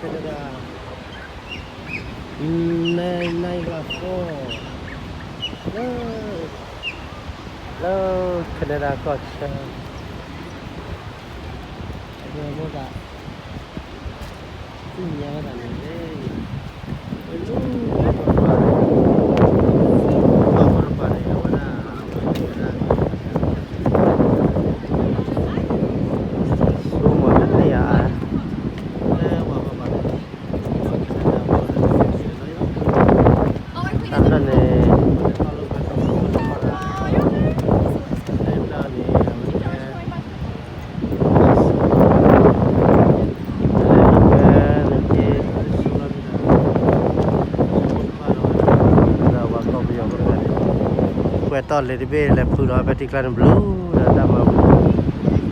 Canada, Niagara Falls, လၢ လၢ Canada ကီၢ်ဆၢ အဝဲမ့ၢ်ဒၣ် သ့ၣ်ညါဝဲဒၣ်န့ၣ် လၢ လၢ ပှၤကီၢ်တပၤန့ၣ် အဝဲဒၣ် ဆိကမိၣ်လၢယၤ လၢပှၤကီၢ်တပၤန့ၣ် တၢ်န့ၣ် ကွဲးတီၢ်လ့ၤတဘ့ၣ် လဲၤဖုးဒီးဖဲထံကျါန့ၣ်ဘျုးဒီးတၢ်မၤဝံၤ ဒီးဝ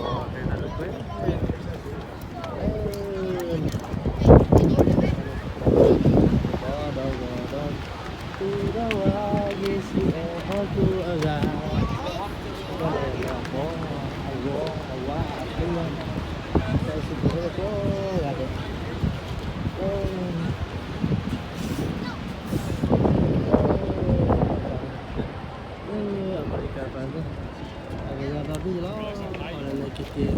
ါ ယ့ၣ်ၡူးအဲၣ်ဟီၣ်ခိၣ်အဂၤ ဘၣ်လဲၤလီၤဘီ အဝီအဝါအကျိ တၢ်စူၢ်က့ၤဟဲကီဂၤဒဲး အမဲရကၤပၤ အကယၤသးဘံၣ်လီၤ လဲၤက့ၤက့ၤ ဒ်ဒီးထၢ လၢကဘီယူၤလၢတၢ်ဖီခိၣ်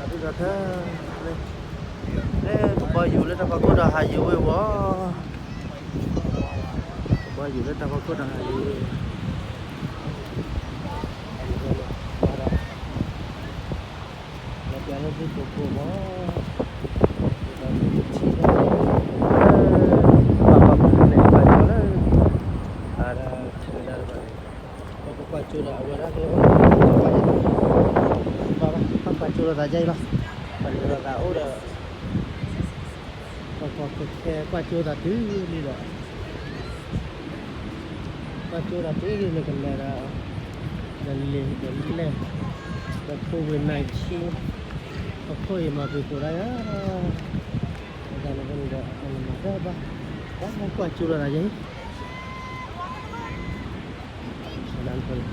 ဒီးဟးယံၤဝ့ၤဝီၤ ကဘီယူၤလၢတၢ်ဖီခိၣ်ဒီးဟးယံၤဝ့ၤဝီၤ လၢပျၢ်လၢသုကိးကိးမီၤ ဒီးသုကထံၣ်လၢ ဘၣ်ဘၣ်ပူၤန့ၣ် ဘၣ်ကၠီလၢ အဝဲဒၣ် Canada တဖၣ်န့ၣ် ပကကွၢ်ကၠိဒီးအဝဲဒၣ်ကလၢ ဘၣ်ဘၣ် ကွၢ်ကၠိလိာ်သးယါအံၤလီၤ ပှၤန့ၣ်လိာ်သးအိၣ်ဒီး ပကကွၢ်ကၠိသးတုၤလံဒီး ကွၢ်ကၠိသးတုၤလံန့ၣ်ကလဲၤဒီး ဒီးလ့ၤဒီးလဲၢ် ဒီး COVID nineteen အခိၣ်အံၤမၤပှဲၤကိးဒၣ်ယၤ အတၢ်န့ၣ်ဖဲန့ၣ်ဒီး အနမၤတၢ်ဘၣ် ကွၢ်ကၠိလိာ်သးယါအံၤ လၢ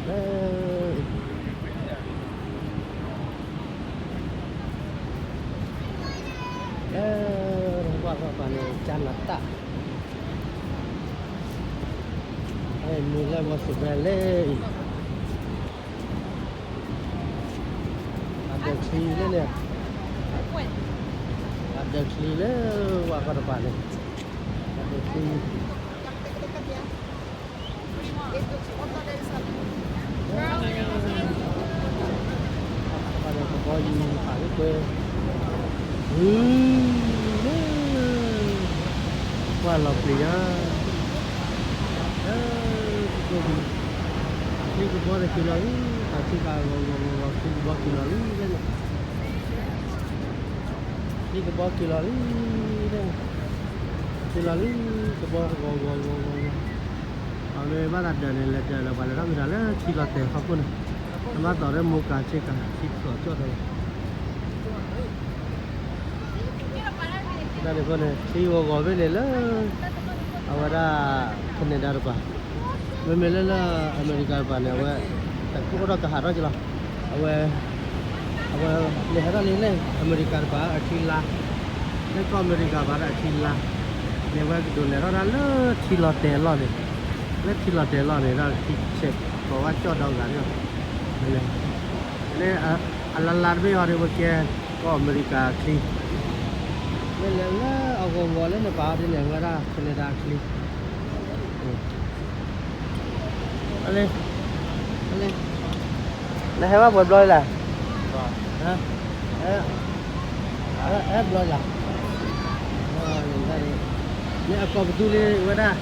လၢ ဝၣ်ပှၢ်ပှၢ်န့ၣ် ကၠါနၤတၢ် အဲၣ်မ့ၢ်လၢဝီၤစံးဘျါလဲၣ်အံၤ အဒၢးချံလၢန့ၣ် အဒၢးချံလၢဝၣ်ပှၢ်တပၤန့ၣ် အဒၢးချံ ကဘီယူၤဖးလၢကွဲ လၢ ကွၢ်လီၤပျံၤညါ လၢ ချံကဘီတက့ၤလီၤလံ တၢ်ချံကဂီၤဂီၤဂီၤဂီၤ ချံကဘီက့ၤလီၤလံ ချံကဘီက့ၤလီၤလံ က့ၤလီၤလံ ကဘီဂီၤဂီၤဂီၤဂီၤဂီၤ အဝဲဘၣ်သးဒၢးန့ၣ် လဲၤဒၢးဒီးပှၤလဲၤထီၣ်မ့ၢ်တၢ်လၢထံလီၤတဲာ်ဖီခိၣ်န့ၣ် နဘၣ်သိးလၢမိၢ်ကၤဆ့ကၤ ထံဖျိးကၠီၣ်တဲာ် တၢ်န့ၣ်အဃိန့ၣ် ထံဂီၤဂီၤဘ့ၣ်န့ၣ်လၢ အဝဲဒၣ် Canada တပၤ မ့မ့ၢ်လၢလၢအမဲရကၤတပၤန့ၣ် အဝဲ တၢ်ကအိၣ်ထီၣ်ကဟးထီၣ်က့ၤလီၤ အဝဲ အဝဲ လဲၤဟးထီၣ်လံန့ၣ် အမဲရကၤတပၤအထံလါ လၢကီၢ်အမဲရကၤဘၣ်ဒီးအထံလါ န့ၣ်အဝဲကဒိးန့ၣ်ထီၣ်ဒၣ်လၢထံလီၤတဲာ်အလီၢ်န့ၣ် လၢထံလီၤတဲာ်အလီၢ်န့ၣ် ဒီးထံဆဲးကီးဝဲကၠီၣ်ဒီဂၤန့ၣ်လီၤ လၢ အလါလါတဘ့ၣ်အီၤဒီး ပကဲ ကီၢ်အမဲရကၤချံ မ့ၢ်လဲၤလၢအဂီၤဂီၤလၢနပာ်အီၤဒ်န့ၣ် အဝဲဒၣ် Canada ချံ အလ့ အလ့ နဟဲဘၣ်ပှဲၤဘျီလံလဲၣ် ဟါ အဲ အဲဘျီလံလဲၣ် မ့ၢ်အကိးပသူလံဝဲဒၣ်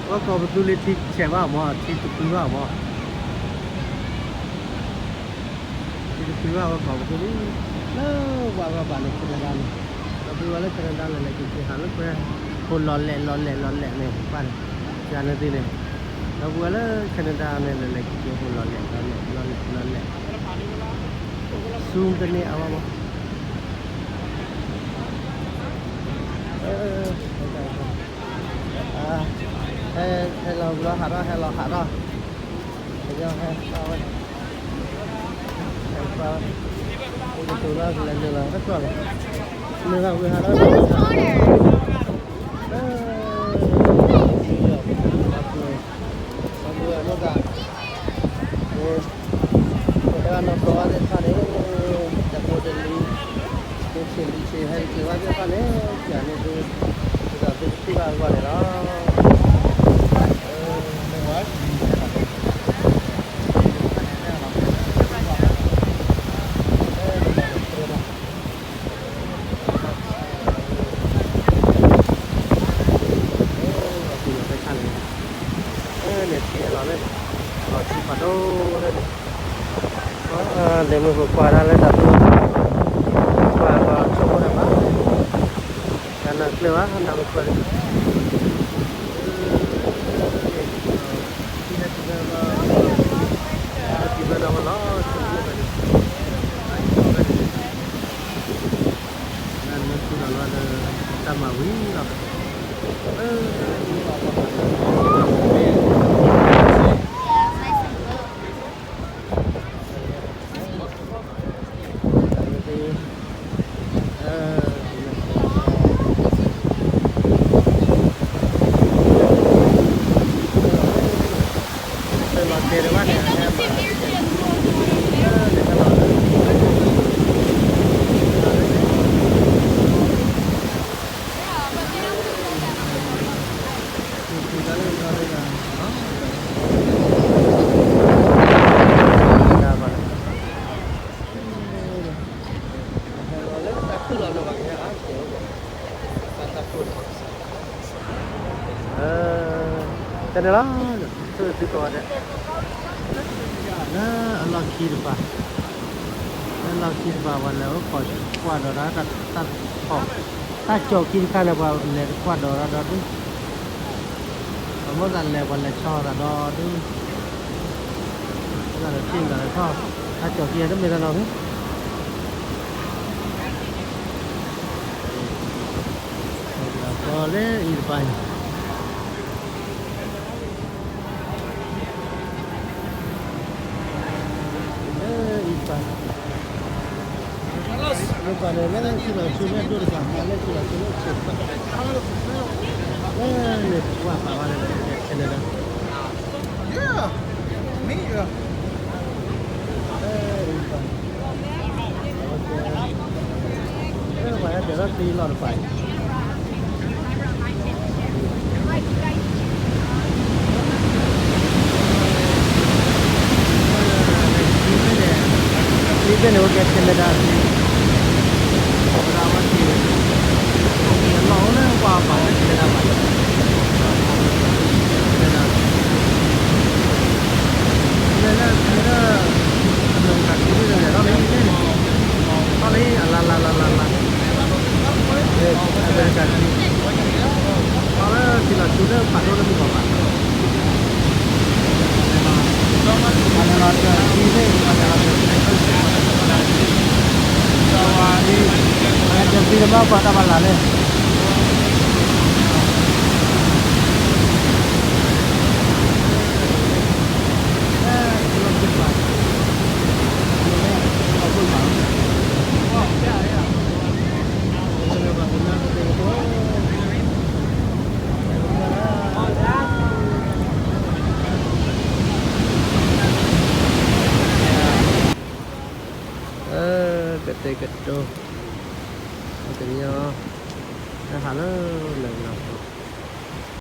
ဝဲကိးပသူလံထံဆဲးဘၣ်မး ထံတဖုဘၣ်မး ထံတဖုဘၣ်ဝဲကိးပသူလံ လၢဝဲ ဘၣ်န့ၣ် Canada န့ၣ်, ဒီပုၢ်ဝဲၢ်လၢ Canada လဲၤလဲၤက့ၤက့ၤ ဟးလၢကွဲ ဟိလီၤလဲၣ်လီၤလဲၣ်လီၤလဲၣ်န့ၣ် ပၢ်န့ၣ်, ယၤန့ၣ်သ့ၣ်န့ၣ်, ဒီပုၢ်ဝဲၢ်လၢ Canada န့ၣ် လဲၤလဲၤက့ၤက့ၤ ဟိလီၤလဲၣ်လီၤလဲၣ်လီၤလဲၣ်လီၤလဲၣ်, ဆူတန့ၢ်အဝဲမး, ဟဲလီၤဘျီဟးထီၣ် ဟဲလီၤဟးထီၣ်, ပညီဟဲထီၣ်ဝဲ ဟဲထီၣ်ဝဲ, အိၣ်ကတိၤလၢလဲၤနုာ်လီၤတၢ်ကျီၢ်လီၤ, နုာ်လီၤဝံၤဟးထီၣ်, အဝဲ ပတဂၤနီၢ်ကီၢ်ဝဲသ့ၣ်တဖၣ်န့ၣ်, တၢ်ဖိတလံၤ, ဖိဆံးလံၤဆံး ဟဲတက့ၤဝဲသ့ၣ်တဖၣ်န့ၣ်, ယၤန့ၣ်ဒုး, ဒ်သိးသုကထံၣ်ဘၣ်အဂီၢ်န့ၣ်လီၤ. န့ၣ်ထံလီၤလၢ, လီၤထံဖးဒိၣ်လၢန့ၣ်, ဒ့မုၢ်ပကွၢ်ဒၣ်လၢတၢ်သူ, ကွၢ်လီၤဆိကမိၣ်တၢ်ဘၣ်, တၢ်နၢ်ကျၢၢ်ဘၣ် နၢ်မုၢ်ကွၢ်န့ၣ် ထံဖးဒိၣ်လီၤ, ထံဖးဒိၣ်လီၤ, လၢနၢ်သူဒီးလီၤဒီး တၢ်မၤဝံၤလီၤ. တန့ၣ်လီၤ, သုသုကိးဂၤဒဲး, လၢအလီၢ်ခံတပၤ, လၢလီၢ်ခံတပၤ ပှၤလဲၤအိၣ်ခိးကွၢ်ဒီးတၢ်, တၢ်, တၢ်ကၠီၤခံတခါန့ၣ် ပှၤလဲၤတကွၢ်ဒီးတၢ်ဒီဒူၣ်, ပှၤမိၣ်သးလဲၤ ပှၤလဲၤဆီသးဒီဒူၣ်, သးဒီးထံၣ်သးဒီးထီၣ်, တၢ်ကၠီၤခံတမ့ၢ်တၢ်နီတမံၤ ကီလၢအံၤတပၤန့ၣ်, လၢအံၤတပၤ, လၢပှၤန့ၣ် လၢထံလီၤဆူလၢဒိၣ်တပၤ မ့ၢ်လၢထံလီၤဆူလၢဆံးတပၤ, လၢန့ၣ်ပှၤပာ်ဝဲန့ၣ် Canada လၢအံၤတပၤ, လၢပှၤဟဲတဲာ်ထီၣ်သံလီၤတပၤအံၤ, သံဖဲန့ၣ်, သံဖဲန့ၣ် အိၣ်ကဲ Canada သံ, ဝဲဒၣ်ဝဲသံန့ၣ်, အလီၢ်အိၣ်လၢပှၤပာ်လၢ Canada ဘၣ်, Canada မ့ၢ်လၢထံလၢ အမဲရကၤထံန့ၣ် ထီၣ်လံ, ထီၣ်လံ အလါလါလါလါလါ, အမဲရကၤထံ, ထီၣ်လၢထံလီၤဆူလၢဖးဒိၣ်လၢမုၢ်ကီၢ်ဘၣ်, ပှၤလဲၤလီၤတၢ်ထံန့ၣ် ပှၤလဲၤလီၤတၢ်ထံန့ၣ်, ပှၤဟဲတၢ်သံန့ၣ် ဘၣ်ကွၢ်တၢ်ဘၣ်လၢ်လၢ လီၢ်ခံတပၤ, လီၢ်ခိၣ်တပၤ, ကတဲာ်ကတီၤ, ကညီ, တၢ်ဟးလၢလၢကလီၤ